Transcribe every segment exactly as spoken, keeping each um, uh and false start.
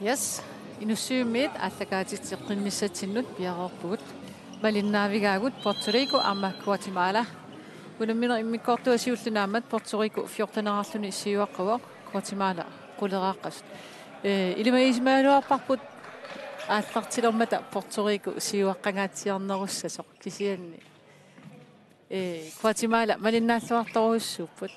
Yes, Inussivimmiit aallakaatitseqqinnissatsinnut piareerpugut. Malinnaavigaagut Puerto Rico aamma Guatemala. Unamminerup immikkoortua siulleq naammat Puerto Rico fjorteneqarluni siuaqqavoq, Guatemala quleraaqqasut. Ee, ilimagisimagaluarparput aallartilermata Puerto Rico siuaqqangaatsiarnerussasoq, kisianni ee, Guatemala malinnaalluartorujussuupput.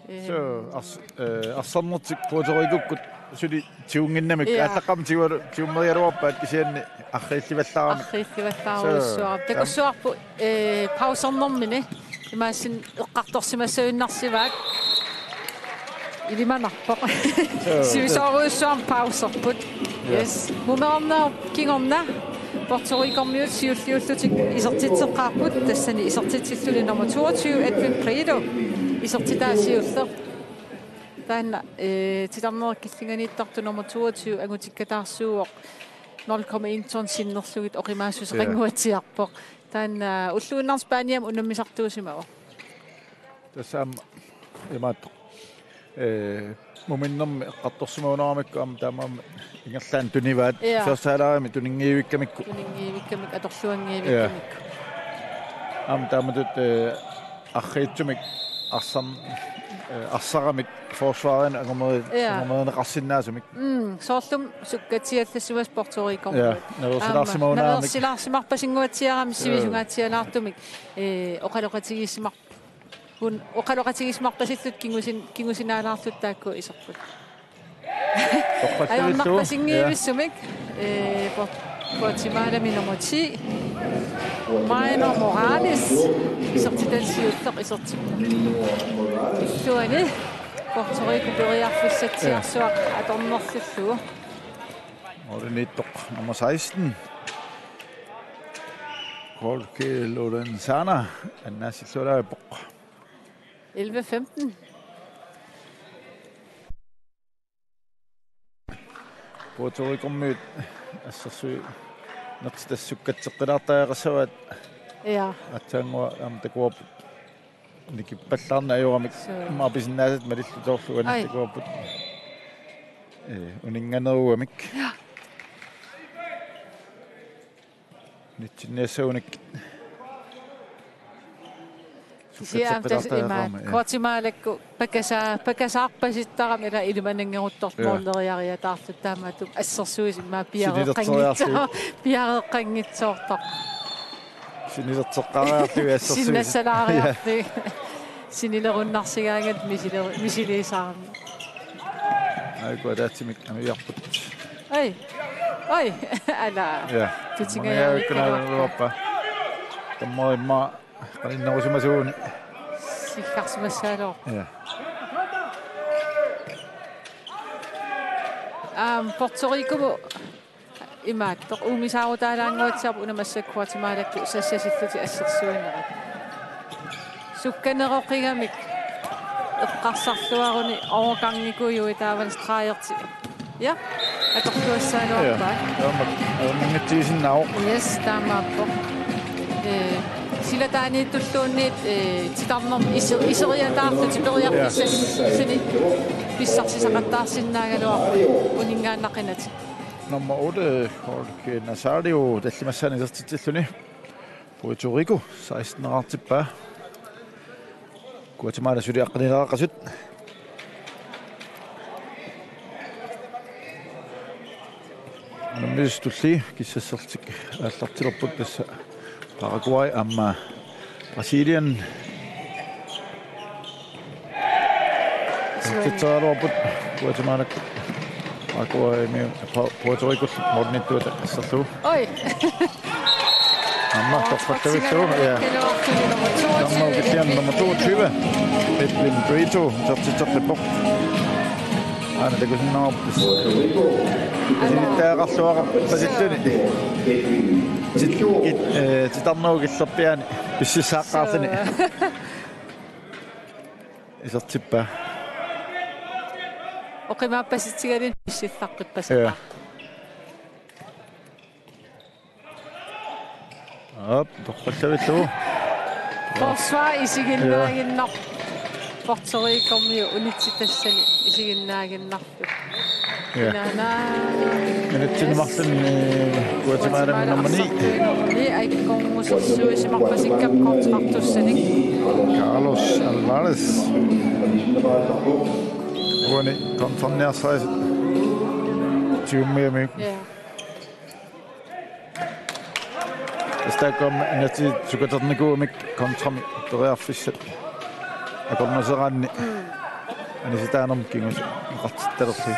Ee, So, ars-, ee, arsarnertik Puerto Ricokkut suli tigunnginnamik. Ja. Aallaqqaammut tigualu-, tigummerigaluarpaat, kisianni arriillivallaarami. Arriillivallaarujussuarami. So, takussuarput, ee, pausernermini imaassinnaavoq eqqartorsimassagunarsivaat. Ilimanarpoq. Joo. Sivisoorujussuarmik pauserput. Ja. Yes. Mumeernerup kingorna Puerto Ricormiut siulliullutik isertitseqqaarput, tassani isertitsilluni nummer toogtyve, Edwin Prieto, isertitaa siulleq. Taanna, ee, titarnerit killinganiittartut nummer toogtyve angutikkataarsuuvoq, nul komma en ton sinnerlugit oqimaassuseqannguatsiarpoq. Ja. Taanna ulluinnarni Spaniami unammisartuusimavoq. Tassa aamma imaattoq. Ee, muminnermi eqqartorsimagunaramikkit aamma taamaammat ingerlaannaq tunivaat. Ja. Første halvlegimi tuninngivikkamikku. Tuninngivikkamikku, atorluanngivikkamikku. Ja. Aamma taamatut, ee, arriitsumik arsam-, ee, arsaramik forsvarinut angumeri-, Ja. angumerineqarsinnaasumik. Mm, soorlumi sukkatsiallassimasut Puerto Rico. Ja, naveersilaarsimagunarami. Aamma naveersilaarsimarpasinnguatsiarami. Ja. Sivisungaatsialaartumik, ee, oqaloqatigiissimar-, kun oqaloqatigiissimappasillutik kingusin-, kingusinaalaarlutik taakku iserput. Toqqallavillugu. Ajornarpasinngiivissumik, ja. Ee, Guat-, Guatemalami nummer ti, Maynor Morales, isertitat siulleq isertippoq. Illuani Puerto Rico periarfissatsiarsuaq, ja, atornerlullugu. Målimiittoq nummer seksten, Jorge Lorenzana, annaassilluarpoq. Elleve femten. Puerto Ricormiut assersuinertik tassa sukkatseqqilaartariaqassavaat. Ja. Aatsaannguaq aamma takuarput nikippallaarneq ajoramik. Suu. Aamma pisinnaasatit malillutik soorlu uani. Ai. Takuarput. Ee, uninnganerugamik. Ja. Nitsinniassagunik. Kisianni aamma tassa ima, sukkatsiqqilaartariaqarami, ja. Guatemalakkut pakasa-, pakasaarpasittarami ila ilimananngeruttortoq, ja, mooleriariataarlutik, taamaattumik assersuisut ima piareeqqanngitsoor-, sinilerteriarlugu, piareeqqanngitsoortoq. Sinilerteqqaariarlugit assersuisut. Sinnassalaariarlugit. Ja. Sinilerunnarsigaangat misile-, misiliisarami. Aajuku ataatsimik amigarput. Oi. Oi. Ala. Ja. Tutingajavikkaluarpa. Tutingajavikkaluarpa. Tammariimma qaninnerusimasuuguni. Siggarsimassagaluarpoq. Ja. Aamma Puerto Ricomut imaattoq uumisaarutaalaannguatsiarput, una massakkut Guatemalakkut sassasillutik assersuinerat. Sukkaneroqigamik eqqarsarluaruni overgangikujuit taavani stregertik. Ja, atorluassagaluarpaat. Ja, taama, taama nangitsigisinnaasoq. Yes, taamaappoq. Ee, silataaniittulluunniit, ee, titarnermik ise-, iseriataarlutik periarfissatsinnit pissarsisaqattaarsinnaagaluarput uninngaannaqinatik. Nummer otte, Jorge Nazario, tallimassaani isertitsilluni. Puerto Rico, seksteneqartippaa. Guatemala suli aqqanileqaqasut. Unammisut tulliit kissasserlutik aallartilerput, tassa Paraguay aamma Brasilien. Titseraluarput Guatemalakkut. Paraguaymiut, Pu-, Puerto Ricollu målimiittuata asserlugu. Oi. Aamma toqqallavillugu, ja. Nummer toogtyve. Nummer toogtyve. Edwin Brito, isertitseqqippoq. Aana takusinnaavarput. Pisinittagaqarluarpasilluni. Tit-, kit-, ee, titarnerup killerpiaani pississaaqqaarluni. Suu. Isertippaa. Oqimaappasitsigaluni pissillaqqippasippoq. Ja. Aap, toqqallavillugu. Forsvar isiginnaaginnarpoq. Ja. Puerto Ricormiut unitsitassani isiginnaaginnarput. Ja. Kinaana. Minutsinut marlunni, eh, Guatemala nummer ni. Guatemala arsartuinermi aikkormusersuisimarpasikkamik kontrartussanik. Carlos Alvarez. Uani kontrarniarsarisi. Tiummiami. Ja. Tassa taakkuami inatsit sukaternikkuugamik kontrami periarfissat akornuseraanni anisitaanermut kingusinneqartittalerlugit.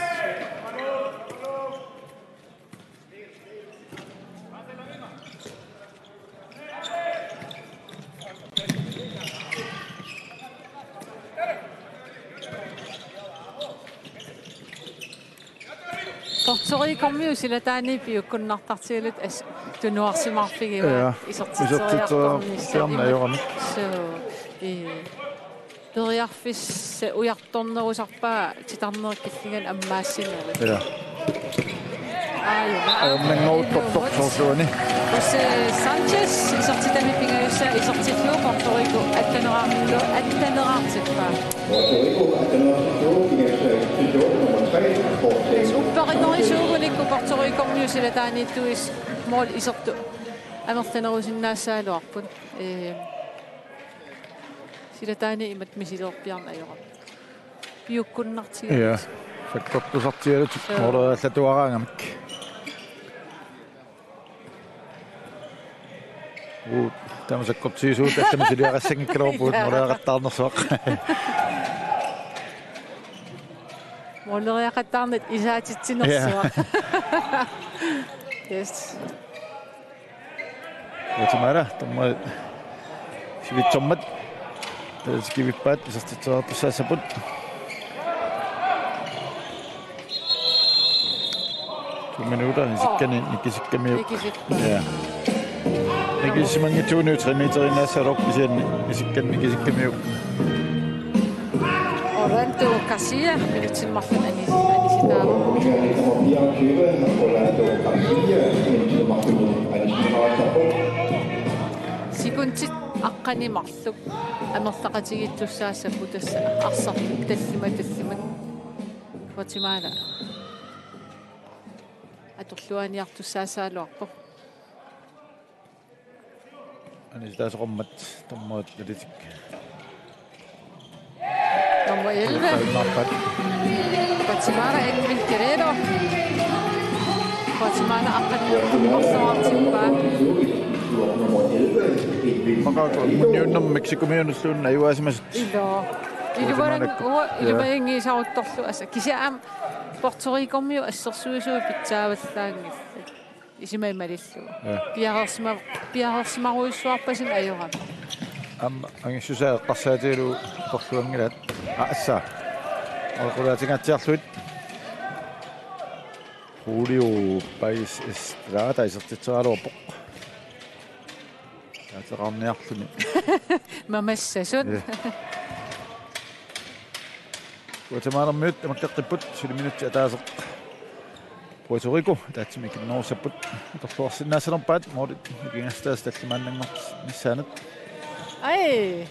Puerto Ricomiut silataani piukkunnartartigalugit as-, tunuarsimaarfigivaat. Ja. Isertitseriartornissaat. Isertitseriartornissaat ajorami. Suu, ii. Periarfissaq ujartornerusarpaa titarnerit killingani ammaassinerit. Ja. Aajuna. Ajornanngorutortoq soorluani. José Sánchez isertitami pingajussaa isertillugu Puerto Rico attaneraarlu-, attaneraartippaa. Puerto Rico attaneraarlu-, pingajussaa isertillugu nummer tre, Jorge. Upperinerisuugunikku Puerto Ricomiut silataaniittuis mål isertut amerlanerusinnaassagaluarput. Ee, silataani imatut misilerpiarneq ajorami. Piukkunnartigalutik. Ja. Sakkortusartigalutik. Suu. Måleriallatuaraangamik. Uu, taama sakkortusiusugut allamik suliaqassanngikkaluarpugut. Ja. Måleriaqattaarnersuaq. Måleriaqattaarnata isaatitsinersuaq. Ja. Yes. Guatemala, dommerit sivitsormat. Taava tikivippaat isertitseriartussaassapput. To minutter, isikkanik nikisikkamiuk. Nikisippaa. Ja. Nikisimanngitsuunik tre meteriinnaassaaq kisianni isikkanik nikisikkamiuk. Orlando Garcia, minutsinik marlunnik ani-, anisitaavoq. Sekundit aqqaneq marluk amerlaqatigiittussaassapput tassa arsartut tallimat tallimat. Guatemala atorluaaniartussaassaagaluarpoq. Anisitaasoqarmat dommerit nalitik. Nummer elleve. Guatemala, Edwin Guerrero. Guatemala aqqaneq-marloraartippaa. Maqaakku uniunnermi Mexicomiunulluunniit ajugaasimasut. Ilaa. Guatemala. Ilualang-, ua-, ja. Ilualangiisaruttorlu asa. Kisianni aamma Puerto Ricomiut assersuisuat pitsaavallaanngillat. Isummat malillugu. Ja. Piareersima-, piareersimarujussuarpassuit ajorami. Aamma angissusaa eqqarsaatigalugu torluanngilaat. Aa, assa. Oqulaatingaatsiarluit. Julio Paez Estrada isertitseraluarpoq. Taateqarniarluni. Mamassasut. Ja. Guatemalamiut tamakkeqqipput suli minutsit ataaseq. Puerto Rico, ataatsimik ikinnerussapput. Atorluarsinnaassanerpaat, målit nikingassutaasa tallimaannanngornissaanut. Ai.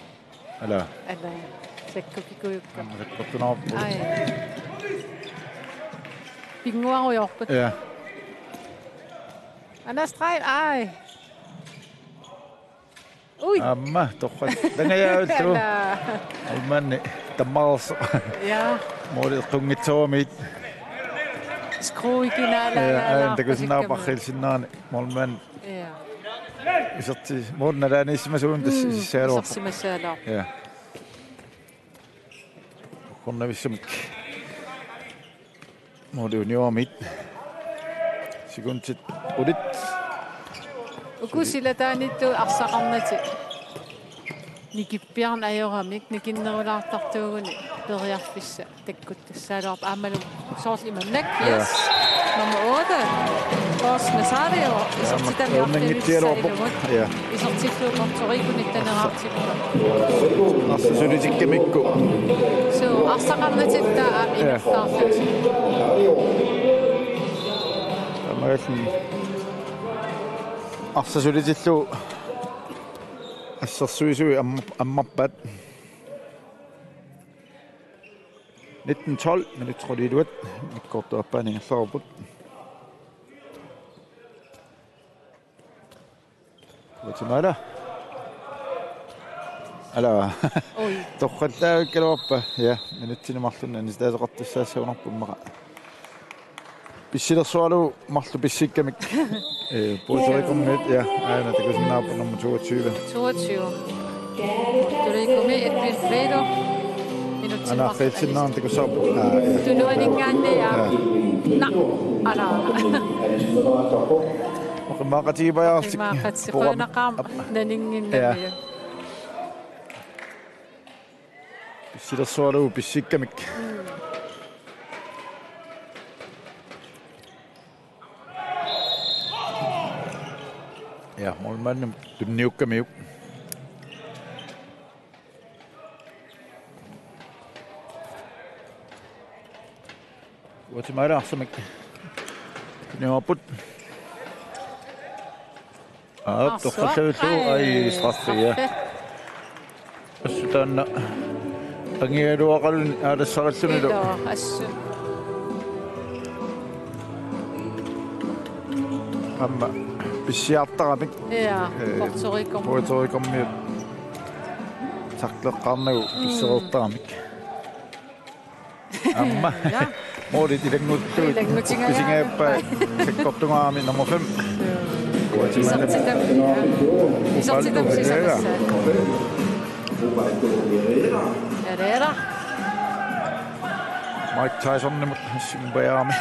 Ala. Ala. Sakkukikujukka. Aamma sakkortunerarput. Ai. Pinnguarujoorput. Ja. Anas Strejf, ai. Ui. Aamma, torrak. Tangajaavillu. Ala. Målmandi tammareersoq. Ja. Måli eqqunngitsooramiuk. Skruikinaala. Ja, aana takusinnaavarput parriilsinnaani. Målmand. Ja. Iserti-, måli nalaaniissimasuugami tassa. Mm, isersimassagaluarpoq. Isersimassagaluarpoq. Ja. Uggornavissamik. Måli unioramik. Sekundit qulit. Uku silataaniittut arsaqarnatik nikippiarneq ajoramik nikinnerulaartartuuguni periarfissaq takkuttussaagaluarpoq aammalu soorlu imannak. Ja. Yes. Nummer otte. Jorge Nazario. Isertitami arfineq-pingasunngitsoorpoq. Ja. Isertillugu Puerto Rico nittaneraartippoq. Arsaq sulitikkamikku. Suu, arsaqarnatik taava. Ja. Ingerlaarlutik. Taamaalilluni arsaq sulitillugu assersuisuit amma-, ammarpaat. Nitten tolv, minutsit qulit iluat, mikkoortup aappaani ingerlareerput. Guatemala. Ala. Oj. Torrallaakkaluarpaa. Ja, minutsini marlunni anistaasoqartussaassagunarpoq immaqa. Pissilersualu marluk pissikkamik. Eh, Puerto Ricomiut, ja, aana takusinnaavarput nummer toogtyve. Toogtyve. Puerto Ricomi Edwin Fredo. Minutsit marluk anistaasoqartussaassagunarpoq. Aa, ja. Tunuaninngaanniit, ja. Ja. Na, ala. Oqimaaqatigipajaartik. Oqimaaqati-, qujanaqaaq naninnginnami. Ja. Pissilersualu pissikkamik. Mm. Ja, målmandimut tunniukkamiuk. Guatemala arsamik. Niuapput. Aa, arsua. Torrallavillugu, ai, straffe, ja. Straffe. Assut taanna angigaluaqaluni aalassarillunilu. Ilaa, assut. Aamma pissiartaramik. Ja, eh, Puerto Rico. Puerto Ricomiut. Tackleqqaarnagu, mm, pissiartaramik. Aamma. Ja. Målit ilanngullugu. Ilanngutigaluarpaa. Pisingajappai. Sakkortugaarami nummer fem. Isertitami. Isertitami sisamassaat. Herrera. Mike Tysonimut simpajaarami.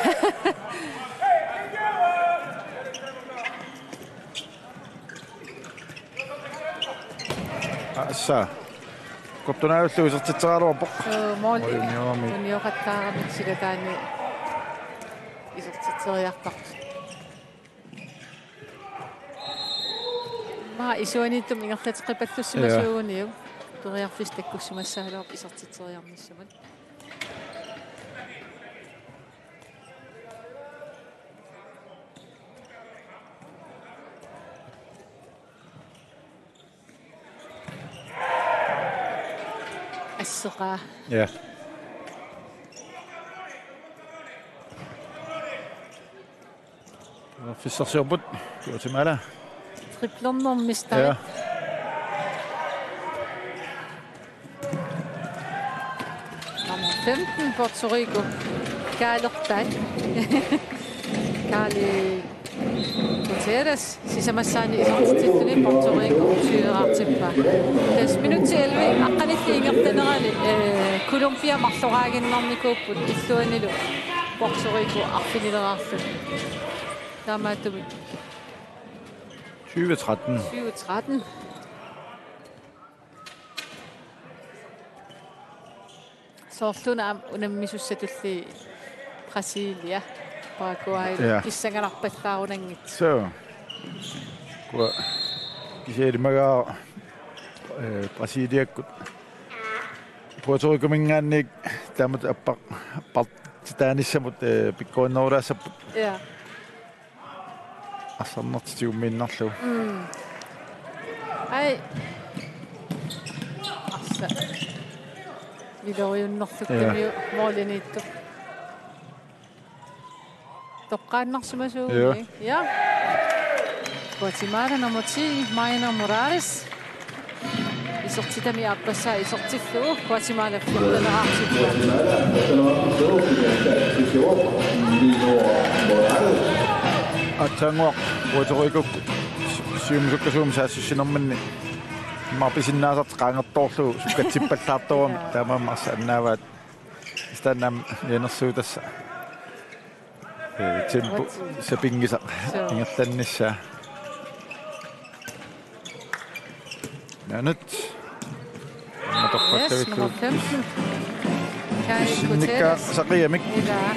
Assa. Kuttunaavillu isertitseraluarpoq. Joo, måli. Måli unioqami. Unioqattaarami silataani isertitseriartartut. Maa isuaniittumik ingerlateqqipallussimasuuguniuk. Joo. Periarfissaq takkussimassagaluarpoq isertitseriarnissamut. Asseqaa. Ja. Fissarsiorput Guatemala. Triplernermistari. Ja. Nummer femten, Puerto Rico. Kaalertaat. Kaali Gutierrez, sisamassaani isertitsilluni Puerto Rico tyveraartippaa. Tassa minutsit elleve aqqanillit ingerlanerani, eh, Colombia marloraaginnarnikuupput illuanilu Puerto Rico arfinileraarluni. Taamaattumik. Tyve tretten. Tyve tretten. Soorlu una aamma unammisussatulli Brasilia, Paraguay, ja, kissanganarpallaarunanngitsoq. Soo. Kua-, kisianni imaappoq, eh, Brasiliakkut Puerto Ricominngaanniit taamatut appar-, appartitaanissamut, eh, pikkorinnerulaassapput. Ja. Arsarnertik tigummiinnarlugu. Mm. Ai. Arsa. Viloriunnerlukkamiuk, ja, målimiittoq. Toqqaannarsimasuuguni. Ja. Ja. Guatemala nummer ti, Maynor Morales. Isertitami aappassaa isertillugu Guatemala fjorteneraartippaa. Aatsaannguaq Puerto Ricokkut siumusukkasuumik saassussinerminni immaqa pisinnaasartik qaangertoorlugu sukkatsippallaartorami, taamaammat arsaannaavaat. Istanam janersuutassa. Eh, tempo sapinngisaq. Soo. Ingerlannissaa. Naanut. Yes, nummer femten. Kaali Gutierrez. Pissinnikkaa saqiamik. Ilaa.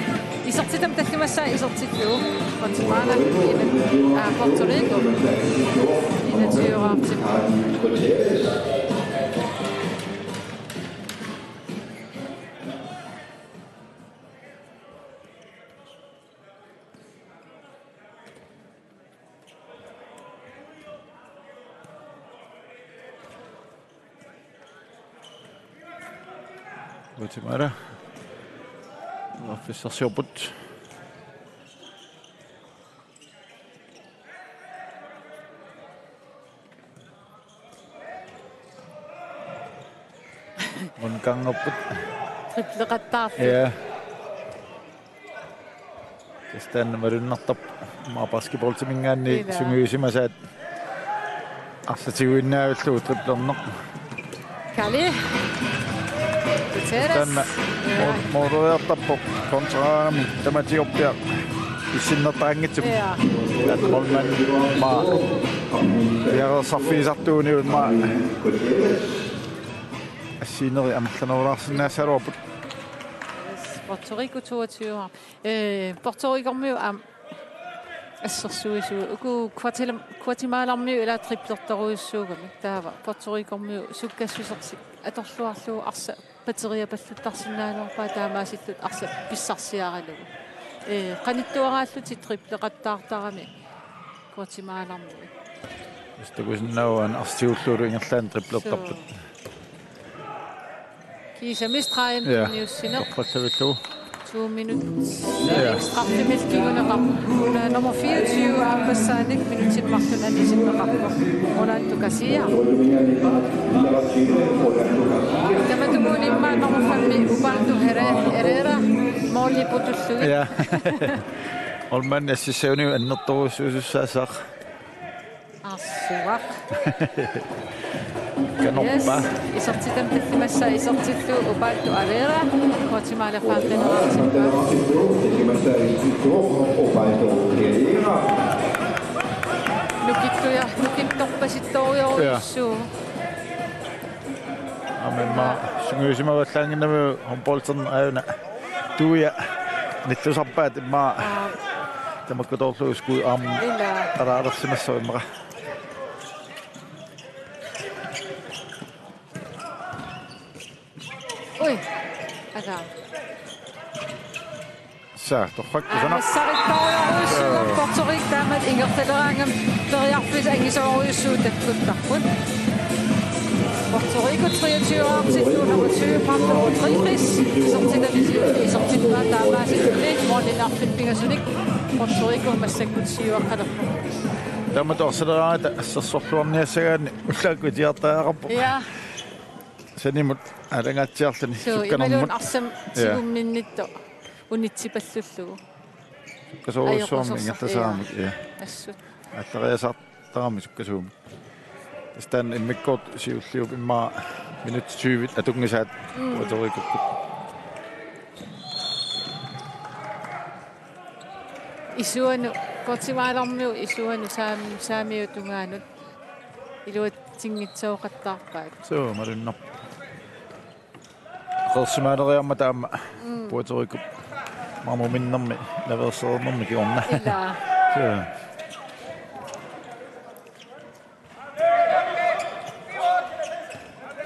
Isertitami tallimassaa isertillugu. Guatemala, ina-, aa, Puerto Rico. Enogtyveraartippaa. Guatemala. Fissarsiorput. Munkangerput. Tripleqattaarlu. Ja. Tassa taanna malunnartarpoq. Maa basketballtiminngaanniit. Ila. Sungiusimasaat. Arsaq tiguinnaavillugu triplerneq. Kali. Gutierrez. Taanna. Ja. Mo-, mooriartarpoq kontraami tamatiorpiaq issinnertaanngitsumik. Ja. Taanna målmand maa. Piareersarfigisartuuniuk maa. Assiineri amerlanerulaarsinnaassaluarput. Puerto Rico toogtyve. Øh, Puerto Ricomiut aamma assersuisuupput. Uku Guatemala-, Guatemalarmiut ila triplertorujussuugamik. Taava Puerto Ricomiut sukkassusersik atorluarlugu arsaq batteriapalluttarsinnaagaluarpaa, taamaasillutik arsaq pissarsiaralugu. Øh, qanittuaraallutik tripleqattaartaramik Guatemalarmiut. Takusinnaavat arsaq tigullugu ingerlaannaq triplertarput. Suu. Kiisami stregen. Ja. Tunniussineq. Toqqallavillugu. To minut. Ja. Straffemik kinguneqarpoq. Una nummer fireogtyve aappassaanik minutsit marluk anisinneqarpoq. Rolando Garcia. Tamatumuuna immaqa nummer fem Ubaldo Herre-, Herrera måli putullugit. Ja. Målmandi assissaaniu annertoorujussuusussaassaaq. Arsuaq. Kanorpa. Yes. Isertitami tallimassaa isertillugu Ubaldo Herrera. Guatemala Falcon. Nukittuja, nukittorpasittorujussuuvoq. Ja. Aamma sungiusimavallaannginnami håndbolden aajuna tuia nillusarpaat immaqa. Aa. Tamakkutoorlugu skuut aamma. Ila. Qalaalersimassaaq immaqa. Ui. Asa. Sa, torrak kusanaq. Aamma sarittorujussuuvoq. Puerto Rico taamatut ingerlaleraangami periarfissat angisoorujussuit takkuttarput. Puerto Rico treogtyve-artillugu nummer tyve Pablo Rodriguez. Isertitami isertittaa taamaasilluni målinik arfineq-pingasunik. Puerto Rico massakkut siuaqqalerpoq. Taamatut arsaleraangata assersorluarniassagaanni ullaakkut itigartariaqarpoq. Ja. Sanimut alangaatsiarluni. Suu, sukkanermut. Imaluunniit arsaq. Ja. Tigumminnittoq. Unitsipallullugu. Sukkasoorujussuarmik. Ajoqusersoq, ingerlasaaramik, ja. Ja. Assut. Aallariasaartaramik sukkasuumik. Tassa taanna immikkoortoq siulliup immaqa minutsit tyve atunngisaat. Mm. Puerto Ricokkut. Isuanut, Guatemalarmiut isuanut saam-, saamiup tungaanut iluatsinngitsooqattaarpaat. Suu, malunnarpoq. Qersimaaleriarmat taama. Mm. Puerto Rico. Mamuminnermi, naveersereernermi kingorna. Ila. Suu.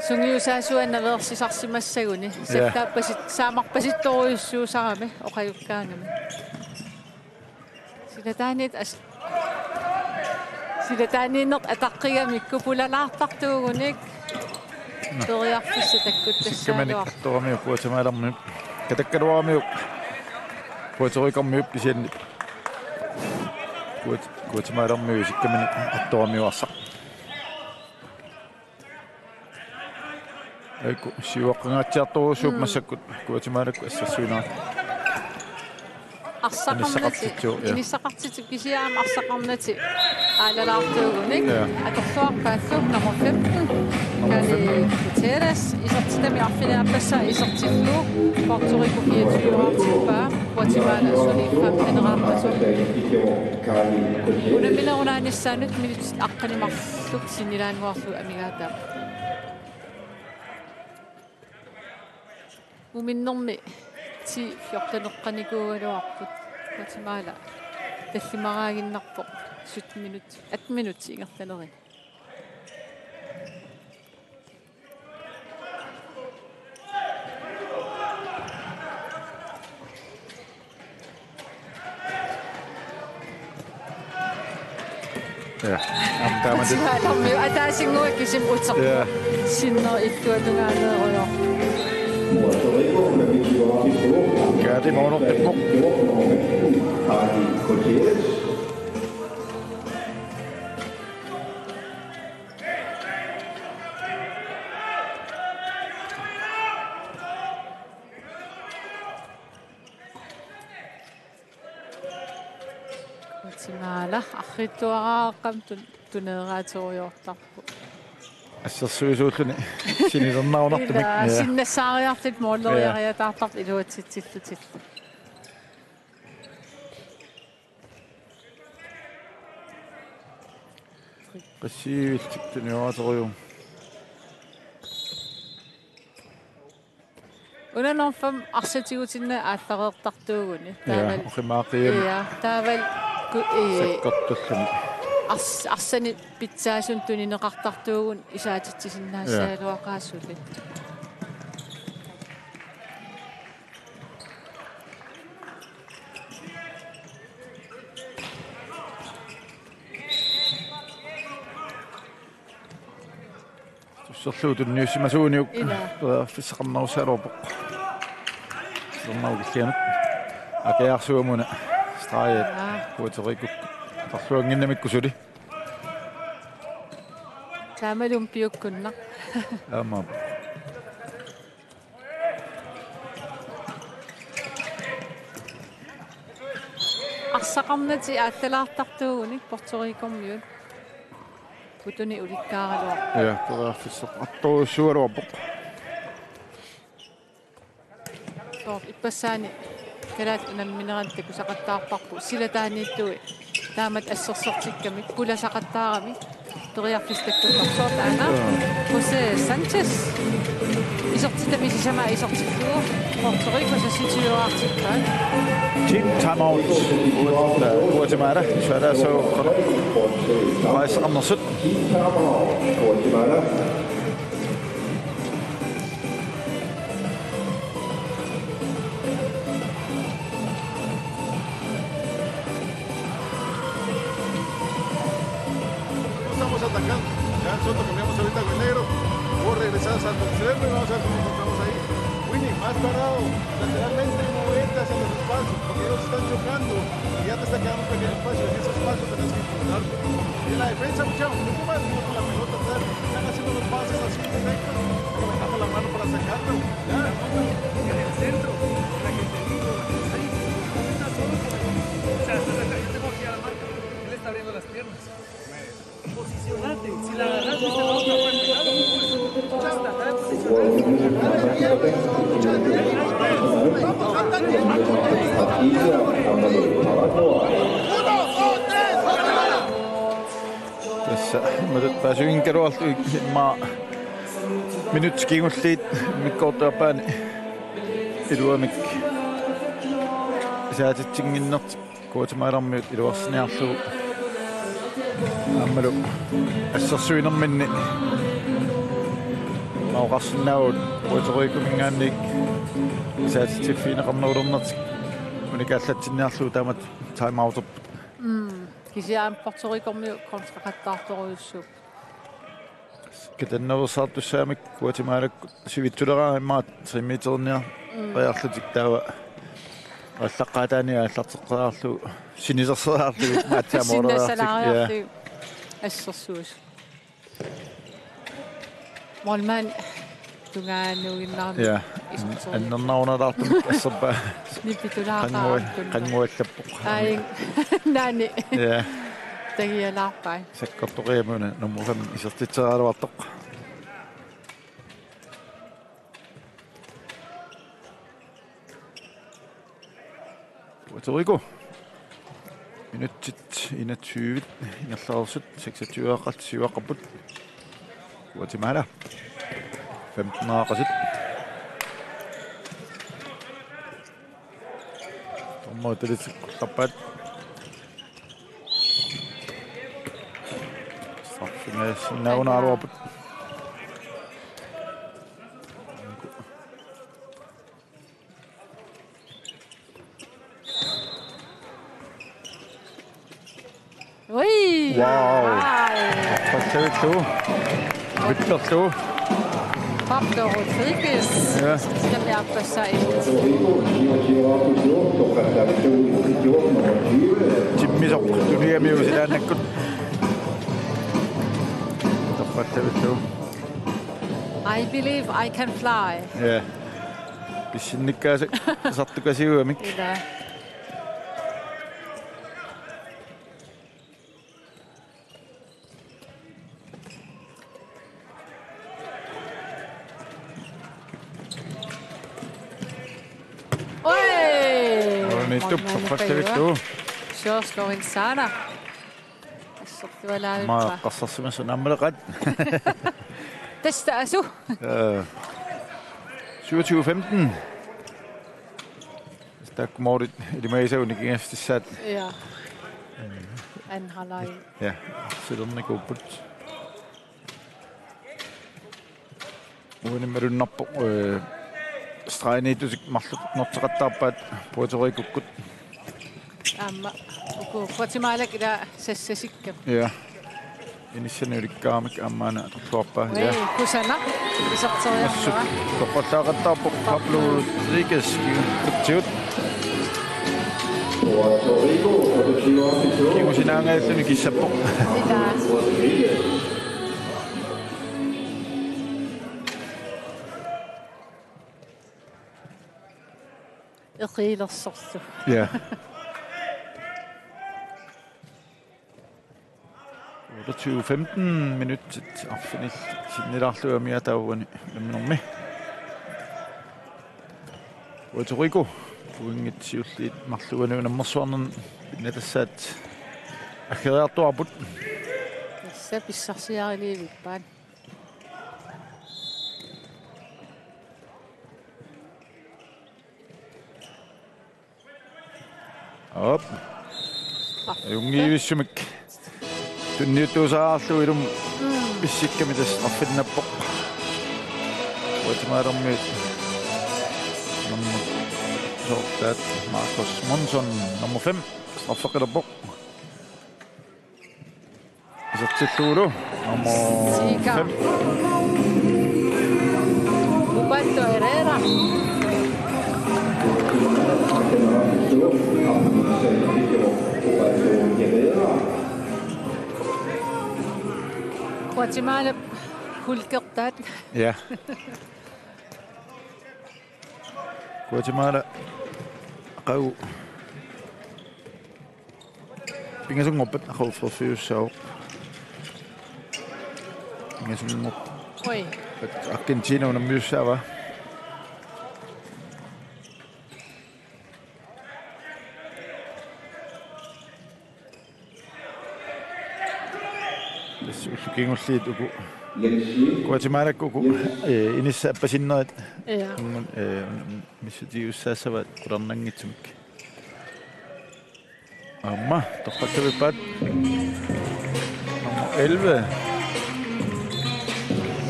Sungiusaasuat naveersisarsimassaguni. Ja. Saqqaappasit-, saamarpasittorujussuusarami oqalukkaangami. Silataaniit as-, silataaniinneq ataqqigamikku pulalaartartuugunik. Nå. Periarfissat takkuttassaagaluarput. Sikkamanik attoramiuk Guatemalarmiut. Katakkaluaramiuk Puerto Ricormiut kisianni. Guat-, Guatemalarmiut sikkamanik attoramiuk arsaq. Aiku, siuaqqangaatsiartorujussuupput. Mm. Massakkut Guatemalakkut assersuinerat. Arsaqarnatik. Inissaqartitsisut, ja. Inissaqartitsisut kisianni arsaqarnatik aalalaartuugunik. Ja. Atorluarpaallu nummer femten. Nummer femten. Kali Gutierrez. Isertitami arfineq-aappassaa isertillugu Puerto Rico fireogtyve-raartippaa. Guatemala suli femten-eraarpassuit. Unammineq unaanissaanut minutsit aqqaneq marluk sinnilaannguarlugu amigaataavoq. Muminnermi ti fjorten-eqqanikuugaluarput. Guatemala tallimaraaginnarpoq sytten minut, atten minut ingerlanerini. Ja, aamma taamani. Guatemalaarmiut ataasinnguit kisimik uterpoq. Ja. Sinneri illuatungaaneerujoorput. Kaati Mauno Peppo. Guatemala arriitsuaraaqqam tun-, tuneeraaterujoortarpoq. Assersuisuulluni sinilernarunartumik. Ila, ja, sinnassaariarlutik mooleriariataartartut iluatsitsillutillu. Qassiiviltik tunioraaterujuum. Una nummer fem arsaq tigutinnagu aallareertartuuguni. Ja, taavalu oqimaaqqiam. Ja, taavalu ku-, ee, sakkortulluni. Ars-, arsanik pitsaasunut tunineqartartuuguni isaatitsisinnaassaagaluaqaaq suli. Tusserlugu tunniussimasuuniuk. Ila. Periarfissaqarnerussaagaluarpoq. Siornarukillianut. Akiaarsuamuna. Strejat. Aa. Puerto Rico. Tarluannginnamikku suli. Taamalum piukkunnaq. Aamma. Arsaqarnatik aattalaartartuugunik Puerto Ricormiut. Putuni ulikkaaraluarpoq. Ja, periarfissaqartorujussuugaluarpoq. Sooq ippassaani kalaallit unammineranni takusaqattaarparput silataaniittui taamatut assersortikkamik pulasaqattaarami periarfissat takkunnersoq taanna. Jose Sanchez. Isertitami sisamat isertillugu Puerto Rico seksogtyve-artikkaat. Team timeout. Guatemala. Sualaassagukkulu. Rejseqarnersut. Guatemala. Estamos atacando. Ya nosotros cambiamos ahorita con el negro. Vos regresás a tu extremo y vamos a ver cómo encontramos ahí. Winnie, más parado, lateralmente, moverte hacia los espacios, porque ellos están chocando y ya te está quedando un pequeño espacio. En ese espacio tenés que encontrar. Y en la defensa, muchachos, un poco más, como con la pelota atrás, están haciendo los pases así directos, levantando la mano para sacarlo. Ya. En el centro, la que te digo, la que está ahí, está solo con el, o sea, está cerca, yo tengo aquí a la marca, él está abriendo las piernas. Posicionate, si la agarras desde la otra parte, dale un pulso. Hasta acá, posicionate. Tassa imatut paasivinngilaarlugu immaqa minutsit kingulliit immikkoortup aappaani iluamik isaatitsinnginnertik Guatemalarmiut iluarsiniarlugu aammalu assersuinerminni oqarsinnaavugut Puerto Ricominngaanniit isaatitsiffigineqarnerulernertik unikaallatsinniarlugu taamatut timeouterput. Mm. Kisianni Puerto Ricormiut kontraqattaartorujussuupput. Katannersaartussaamik Guatemalakkut sivitsuleraangat immaqa tre meterniariarlutik taava aallaqqaataani aallarteqqaarlugu sinilerseriarlugu maatsaamoreriartik. Sinnassalaariarlugu. Ja. Assersuus. Målmand tungaannuinnarmi. Ja. Iserteriarlugu. Annernarunalaartumik asserpaa. Nipitulaaqaartunga. Qanngual-, qannguallappoq. Aing. Naani. Ja. Tagialaarpai. Sakkortoqiamuna nummer fem isertitseriaraluartoq. Puerto Rico. Minutsit enogtyve ingerlareersut seksogtyve-aaqqat siuaqqapput. Guatemala. Femten-aaqqasut. Dommerit talitsikkullarpaat. Straffinngaanniit sinnaagunaraluarput. Ui! Wow. Wow. Passavillu. Vipperlu. Pablo Rodriguez. Ja. Skal vi oppe sig? Timmisoq tunigamiuk silaannakkut. Toqqattavillu. I believe I can fly. Ja. Pissinnikkaasartukasiugamik. Ila. Oi! Orniittup toqqattavillu. George Lorenzana. Assortualaavippa. Maa qassarsimasu nammaleqat. Tassa asu. Øh, syvogtyve femten. Takkumorit ilimagisagut nikingassutissat. Ja. Anhalai. Ja, silernikuupput. Uani malunnarpoq, øh, streginiittutik marluk norteqattaarpaat Puerto Ricokkut. Aamma uku Guatemalakut ila sassasikkamik. Ja. Inissani ulikkaaramik aamma aana atorluarpaa. Ui, Ja. Kusanaq. Assut Iserteriarmara. toqqallaaqattaarpoq Pablo Rodriguez kingulliit. Kingusinaangajalluni kissappoq. Ila. Eqiilersorlu. Ja. Otteogtyve femten minutsit arfinillit sinnilaarlugit amiataavoq uani namminermi. Puerto Rico pointit siulliit marluk uani unammersuarnermi pinnatassaat aggeriartuarput. Tassa pissarsiariliivippaat. Op. Ajunngivissumik. Tunniuttuusaarlugu ilumut pissikkamik tassa straffinnappoq. Guatemalarmiut. Nummer to, Marcos Monzon, nummer fem. Straffeqqilerpoq. Isertillugulu nummer Siika. fem. Ubaldo Herrera. Guatemala hulkertaat. Ja. Guatemala aqagu pingasunngorpat aqagu fyrre-fyrre-saavoq. Pingasunngorpat Oi. Argentina unammiussaavaa. Tassa ullut kingulliit uku Guatemalakkut uku, øh, inissat appasinnerit. Ja. Unnuk, øh, missutigiussaassavaat qularnanngitsumik. Aamma toqqattavippaat. Nummer elleve.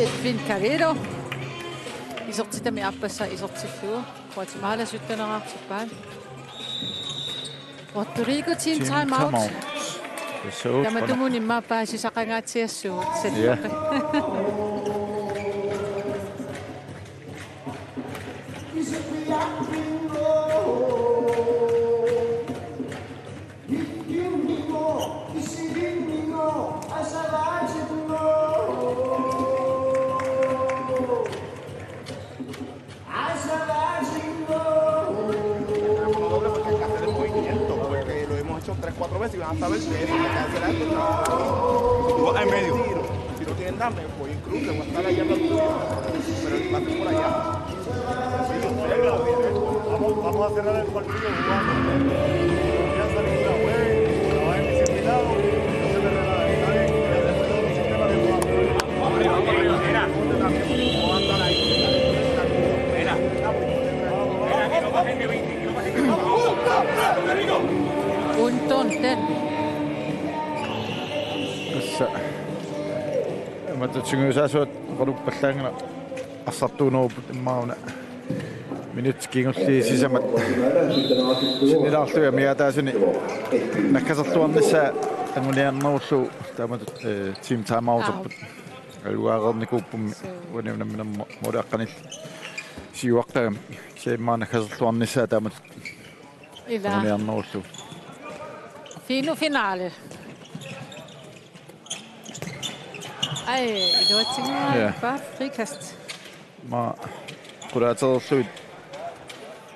Edwin Carrero. Isertitami aappassaa isertillugu. Guatemala sytteneraartippaat. Puerto Rico team Team timeout. timeout. Tassa uku Tamatumuuna immaqa paasisaqangaatsiassuugut. Ja. Porque lo hemos hecho tres, cuatro veces y van a saber que Eric me canceló esto. Tú vas en medio. Si no tienen dame, voy en cruce, voy a estar allá con tú. Pero va a ser por allá. Vamos, vamos a cerrar el partido jugando. Ya salí una vez, la va a decir cuidado, no se me relaje, ¿sabes? Ya se fue todo mi sistema de jugar. Untonten. Tassa. Imatut sungiusaasuat oqaluppallaanngilaq arsartuunerupput immaqa una. Minutsit kingulliit sisamat. Sinnilaarlugit amiataasuni nakkaserluarnissaa anguniarnerullugu taamatut, øh, team timeouterput. Alugaarnikuuppummi uani unamminermi måli aqqanillit siuartagamik. Kisianni immaqa naggaserluarnissaa taamatut. Ila. Uniarnerullu. Finu finale. Ai, iluatsinngua. Ja. Bare frikast. Aamma qulaatereerlugit.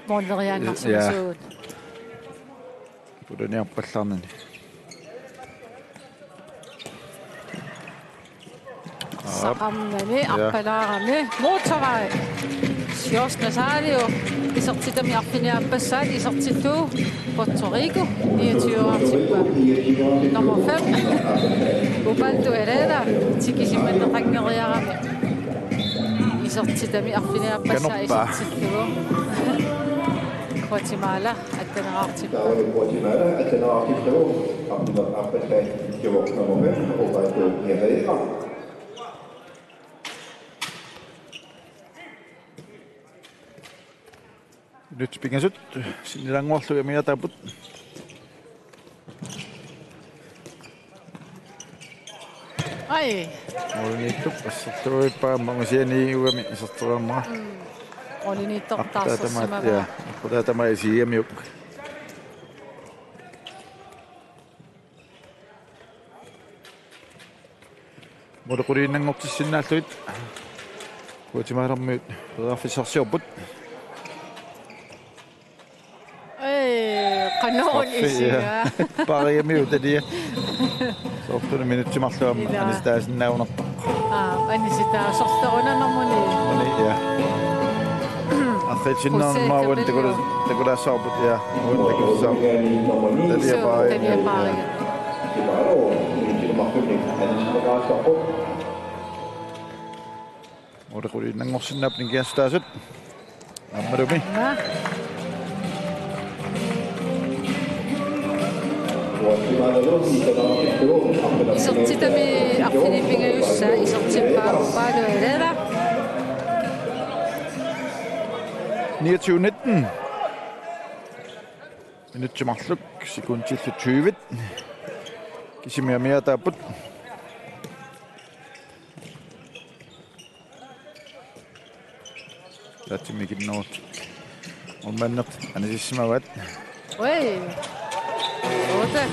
Måleriaannarsimasuugut. Ja. Pulaniarpallaarnani. Aap. Saqarnani, ja, arpalaarami. Motorvej. Siors Nasario. Isertitami arfiniaappassaat isertittuuvoq Puerto Rico. Niogtyve-artippa. Nummer fem. Ubaldo Herrera. Tikisimanneqanngeriarami. Isertitami arfiniaappassaat, kanorpaa, isertittuuvoq. Guatemala. Atteneraartippa. Taavalu Guatemala atteneraartippagu, arfineq-, arpassaat isertittuuvoq nummer fem, Roberto Herrera. Minutsit pingasut sinnilaannguarlugit amigaataapput. Ai. Målimiittup asserluippaa, aamma angasianiugami iserteriarmara. Mm. Målimiittoq. Aqqutaatamaat, taarsersimavaa. Ja, aqqutaatamaat isigigamikku. Måli quliinnanngortissinnaallugit Guatemalarmiut periarfissarsiorput. Ee, qanoq straffi, isigaa. Ja. Paarigamiuk talia. Soorlu minutsit marluk aamma, ila, anisitaasinnaagunarpoq. Aa, anisitaasorlerunanermuni. Mani, ja. Arriitsinnaarmat uani takula-, takulaassavarput, ja. Uani takussaavarput. Talia, suu, paariga. Talia paariga. Måli quliinnanngorsinnaapput nikingassutaasut. Aammalumi. Naa. Isertitami arfineq-pingajussaa isertippaa Ubaldo Herrera. Niogtyve nitten. Minutsit marluk, sekundillu tyve. Kisimik amigaataapput. Tatsimi kinnoortik. Målmandertik anisissimavaat. Oi. Otte.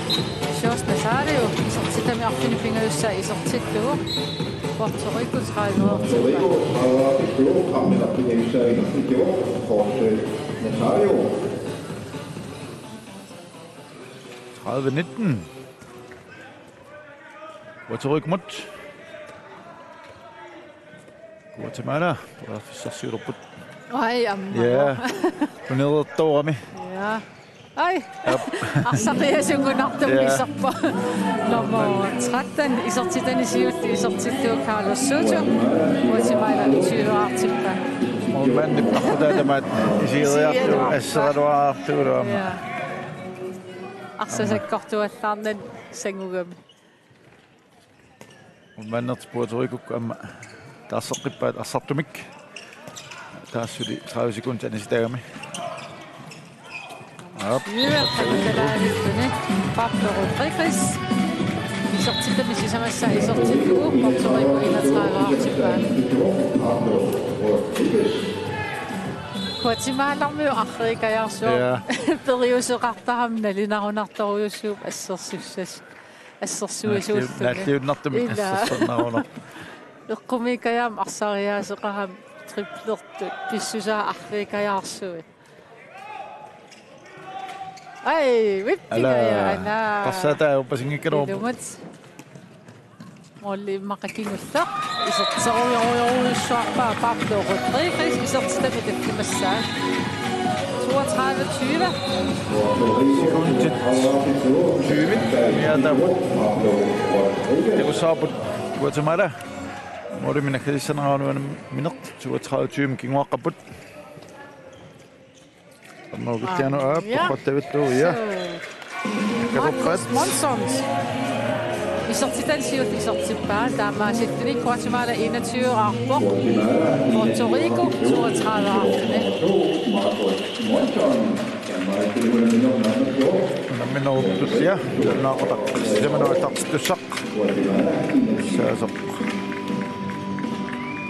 Siors Nasario. Isertitami arfineq-pingajussaa isertittuuvoq. Puerto Rico tredive-artippa. Tredive nitten. Puerto Ricomut. Guatemala, periarfissarsiulerput. Ai, aamma. Ja. Tunerertoorami. Ja. Ai. Aap. Arsariasungunartumik, ja, iserpoq. Nummer tretten, isertitani siulleq isertittuuvoq Carlos Soto. Guatemala tyve-artippa. Målmandip aqqutaatamaat isigeriarlugu, isigeriarlugu, asseraluarlugu aamma. Ja. Arsaq sakkortuallaarnani sangugami. Målmandertik Puerto Ricokkut aamma taarseqqippaat arsartumik. Taava suli tredive sekundit anisitaagami. Aap. Syv, qanittuaannarluni. Pablo Rodriguez. Isertitami sisamassaa isertittuuvoq, Puerto Rico enogtredive-artippa. Guatemalarmiut arriikajaarsuarmik. Ja. Periuseqartarami nalinarunartorujussuuvoq assersuissuulluni. Assersuisuulluni. Naalliu-, naalliunnartumik. Ila. Assersornarunarpoq. Eqqumiikkajaamik arsariaaseqarami triplertut pissusaa arriikajaarsuit. Ai, vippigaja, ala, ana. Qassaataa uppasinngikkaluarpoq. Ilumut. Måli immaqa kingulleq. Iserterujorujorujussuarpaa Pablo Rodriguez isertitami takkumassaat. Toogtredive tyve. Sekundit tyve. Ja, der. Takussavarput Guatemala. Målimik naggatissanerani uani minut toogtredive tyve kinguaqqapput. Aamma ukillianut, aap, ja, toqqattavillu, ja. Suu. Katerpaat. Marcus Monson. Isertitani siulleq isertippaa, taamaasilluni Guatemala enogtyve-arpoq. Puerto Rico toogtredive-arluni. Unammineruttusia, naaqutaq. Sisamanut aallartittussaq. Saasoq.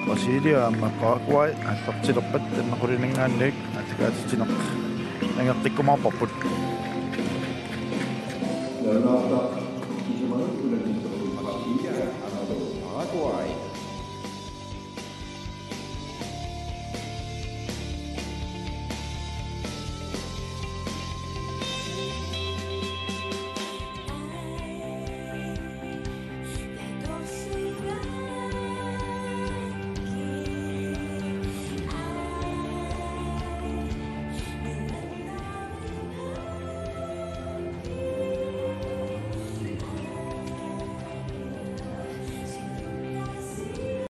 Brasilia aamma Paraguay aallartilerpat taanna qulininngaanniit aallakaatitsineq nangeqqikkumaarparput.